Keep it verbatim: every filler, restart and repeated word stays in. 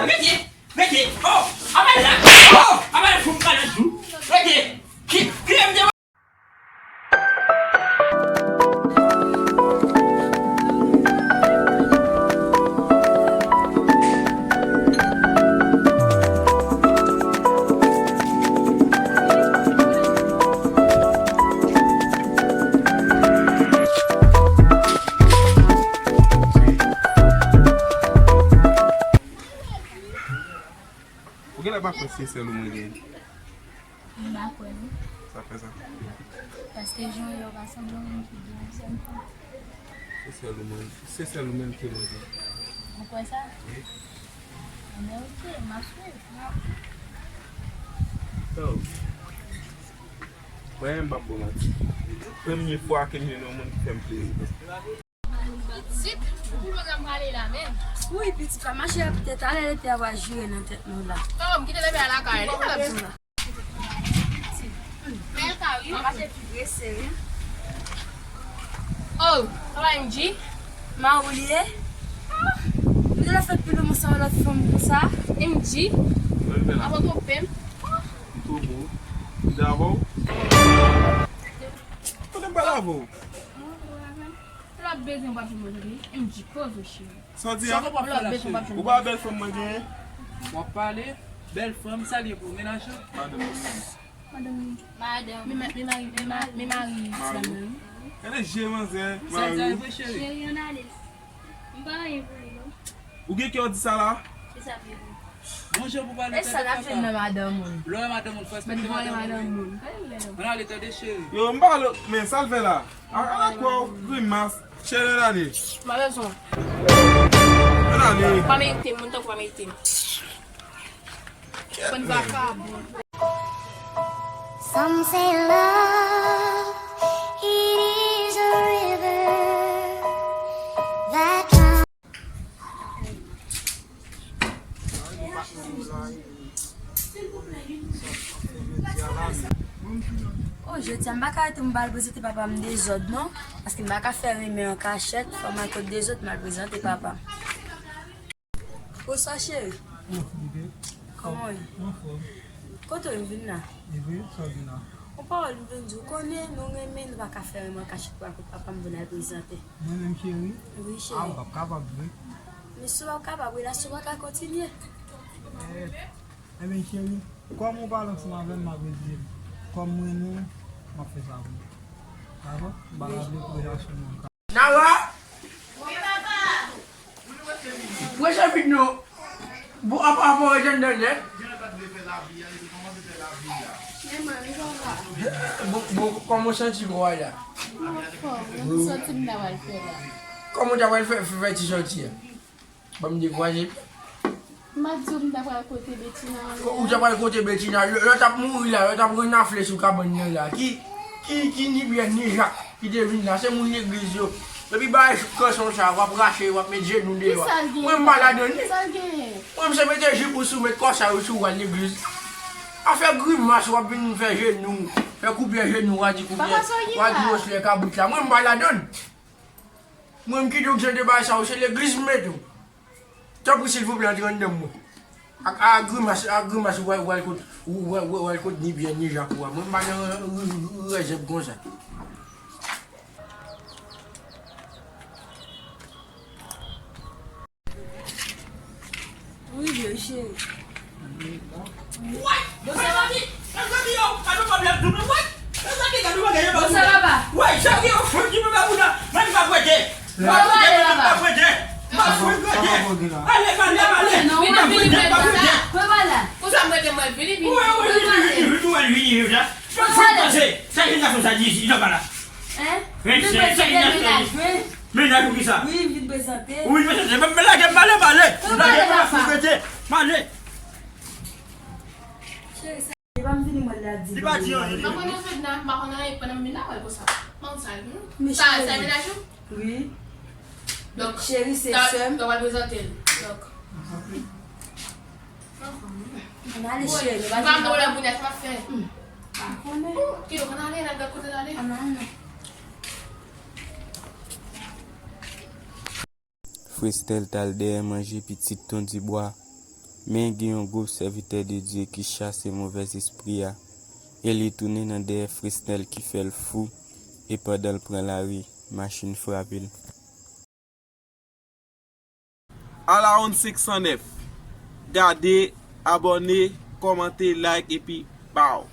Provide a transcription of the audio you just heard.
Rete! Rete! Oh! Apa la! Oh! Apa la fout malad tou! Rete! Ki, ki M T? Ou genlè pa kwè se sèl ou mwen genyen. M pa kwè non. Sa fè sa? Paske jan w ye a, w pa sanble yon moun ki gen yon sèl fanm. Se sèl ou mwen, se sèl ou menm ke mwen gen. Ou kwè sa? Wi. Enben, oke, m ap swiv. Oh. Mwen menm, m p ap ba w manti. Premye fwa ke m jwenn yon moun ki fè m plezi. Pitit, pou pwogram pale la menm. Wi, pitit la mache ap tèt alè, lete a va jire nan tèt nou la. Oh, m kite bebe a lakay, li pa la di la. Bèl ka wi, mache pi prese wi. Oh, sa va M G? Ma ou li ye? M te la fè pi lou sa lòt fanm konsa. M G? Apa konpè m? Tou bon. Davo? Kote m pale avè w? Lè w ap bezwen w p ap jwenn mwen, tande? M G, poze w, cheri. Sa w di a? Lè w ap bezwen w p ap jwenn mwen. Ou pa bèl fanm mwen genyen? W ap pale? Bèl fanm, sa l ye pou w? Mennaj ou? Madanm mwen. Madanm li. Madanm. Men ma-, men mari, men ma-, men mari ti dam nan wi. Gade je manzè, mari w. Cheri, ann ale. M pa anyen pou li non. Ou gen kè w di sa la? Kisa m gen pou li? Bon jan pou pale. E sa n ap jwenn nan madanm moun. Lè w wè madanm moun, fò respekte madanm moun. Ann ale, tande cheri. Yo, m pa lo, men sa l fè la. A, a la kwa w grimas. Cheri, ann ale. M pa bezwen w. Ann ale. Ou pa merite m, moun tankou w pa merite m. Bann vakabon. Some say love, it is a river that drowns. Oh, jodi a m pa ka rete m pa al prezante papa m dezòd non, paske m pa ka fè renmen an kachèt, fò m al kot dezòd m al prezante papa m. Bonswa cheri. Kòman w ye? Anfòm. Kote w ye? M vin la. E vre? Sa w vin la? Yon pawòl m vin di w, konnen nou renmen, nou pa ka fè renmen an kachèt pou al kot papa m pou n al prezante. Mwen menm cheri? Wi cheri. A, m p ap kapab vre. Men si w p ap kapab, relasyon pa ka kontinye. Eh, enben cheri, kòm ou pale ansanm avè m, m ap retire m. Kòm m renmen w, m ap fè sa pou ou. Dakò? M pa ka vle pou relasyon nou an ka Nara! Wi, papa! Preche vit non. Bon, apa, apa w ret anndan nèt? Men mwen, wi, papa. Bon, bon, kòman w santi kò w la? M anfòm, wi. M santi m ta pral fè la. Kòman w ta pral fè, fè, fè ti sòti a? Ban m dekouraje. M ap di w m ta pral kote Betina. Ou ta pral kote Betina? Lè, lè w t ap mouri la, lè w t ap renafle sou kabann nan la, ki, ki, ki ni Pyè ni Jak ki te vin la? Se moun legliz yo. Epi bagay kanson sa, w ap rache, w ap met jenou deyò. Mwen m pa ladann li. Mwen m se mete jip ou sou, met kòsay ou sou, w al legliz. A fè grimas, w ap vin fè jenou, fè koupye jenou, w a di koupye, w a di osle kabrit la. Mwen m pa ladann. Mwen m kite w k jan de bagay sa yo, se legliz m mete w. Tanpri silvouplè, antre anndan mwen. Ak, ak grimas, ak grimas ou pral, ou pral kot, ou pral, ou pral kot ni Pyè ni Jak ou a. Mwen m pa nan rèzèv konsa. Wi, vye cheri. Bonswa, papa. Bonswa, papa. Papa, papa. Vini, vini, vini, vini. Papa, la. Konsa mwen te mwen vini, vini. Vini, vini, vini, vini. Sa ki gason sa di isi, non, pa la. Hein? Vin prezante mennaj mwen. Mennaj ou kisa? Wi, m vin prezante. Ou vin prezante. Men, men lage m pale, m ale. Lage m pale, m ale. M ale. Cheri, sa, li pa m vini mwen la di. Li pa di anyen. M pa konn anyen, m pa konn anyen, pandan m vin la, wè l konsa. Mwen sa, wi. Sa, sa mennaj ou? Wi. Donk, cheri, se sè m. Donk, w al prezante l. Donk. Ann ale, cheri, nou pa vin la. Mwen, mwen, mwen, sa m ap fè. M pa konnen. Ki donk, ann ale, n al gad kote l ale. Ann ale. Frè Estèl t al dèyè manje pitit Tondibwa. Men gen yon gwoup sèvitè de Dye ki chase movèzespri a, e li tounen nan dèyè Fresnel ki fè l fou, e pandan l pran lari, machin frape l. Alawoun senk san nèf. Gade, abòne, kòmante, like epi baw.